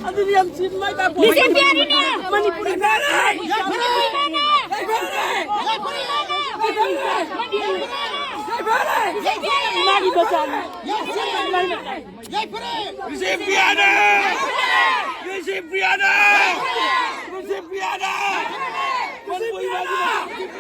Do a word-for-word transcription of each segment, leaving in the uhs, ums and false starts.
ꯑꯗꯨꯗꯤ ꯌꯥꯝ ꯆꯤꯟ ꯃꯥꯏ ꯄꯥꯛꯄ ꯂꯤꯁꯦꯝꯕꯤꯌꯥꯅꯤꯅꯦ꯫ ꯃꯅꯤꯄꯨꯔꯤ ꯐꯔꯦ꯫ ꯃꯥꯒꯤ ꯃꯆꯥꯅꯤ꯫ ꯂꯤꯁꯦꯝꯕꯤꯌꯥꯅ! ꯂꯤꯁꯦꯝꯕꯤꯌꯥꯅ! ꯂꯤꯁꯦꯝꯕꯤꯌꯥꯅ! ꯃꯅꯤꯄꯨꯔꯤ ꯃꯥꯒꯤ ꯃꯆꯥꯅꯤ꯫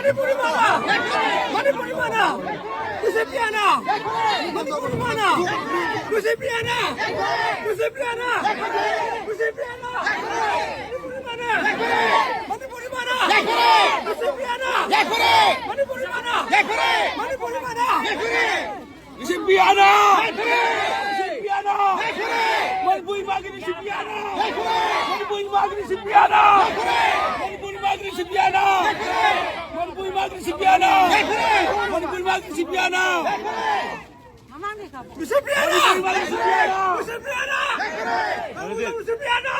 ꯃꯅꯤꯄꯨꯔꯤ ꯃꯥꯅ! ꯃꯅꯤꯄꯨꯔꯤ ꯃꯥꯅ! ꯕꯤ ꯖꯦ ꯄꯤ ꯍꯥꯟꯅ! ꯃꯅꯤꯄꯨꯔꯤ ꯃꯥꯅ! ꯕꯤ ꯖꯦ ꯄꯤ ꯍꯥꯟꯅ! ꯕꯤ ꯖꯦ ꯄꯤ ꯍꯥꯟꯅ! ꯕꯤ ꯖꯦ ꯄꯤ ꯍꯥꯟꯅ! ꯃꯅꯤꯄꯨꯔꯤ ꯃꯥꯅ! ꯃꯅꯤꯄꯨꯔꯤ ꯃꯥꯅ! ꯕꯤ ꯖꯦ ꯄꯤ ꯍꯥꯟꯅ! ꯃꯅꯤꯄꯨꯔꯤ ꯃꯥꯅ! ꯃꯅꯤꯄꯨꯔꯤ ꯃꯥꯅ! ꯕꯤ ꯖꯦ ꯄꯤ ꯍꯥꯟꯅ! ꯕꯤ ꯖꯦ ꯄꯤ ꯍꯥꯟꯅ! ꯃꯅꯤꯄꯨꯔꯤ ꯃꯥꯒꯤꯅꯤ ꯕꯤ ꯖꯦ ꯄꯤ ꯍꯥꯟꯅ! ꯃꯅꯤꯄꯨꯔꯤ ꯃꯥꯒꯤꯅꯤ ꯕꯤ ꯖꯦ ꯄꯤ ꯍꯥꯟꯅ! ꯃꯅꯤꯄꯨꯔꯤ ꯃꯥꯒꯤꯅꯤ ꯕꯤ ꯖꯦ ꯄꯤ ꯍꯥꯟꯅ! ꯃꯅꯤꯄꯨꯔꯤ ꯃꯥꯒꯤꯅꯤ ꯕꯤ ꯖꯦ ꯄꯤ ꯍꯥꯟꯅ! ꯃꯅꯤꯄꯨꯔꯤ ꯃꯥꯒꯤꯅꯤ ꯕꯤ ꯖꯦ ꯄꯤ ꯍꯥꯟꯅ! ꯕꯤ ꯖꯦ ꯄꯤ ꯍꯥꯟꯅ! ꯃꯅꯤꯄꯨꯔꯤ ꯃꯥꯒꯤꯅꯤ ꯕꯤ ꯖꯦ ꯄꯤ ꯍꯥꯟꯅ! ꯕꯤ ꯖꯦ ꯄꯤ ꯍꯥꯟꯅ! ꯕꯤ ꯖꯦ ꯄꯤ ꯍꯥꯟꯅ!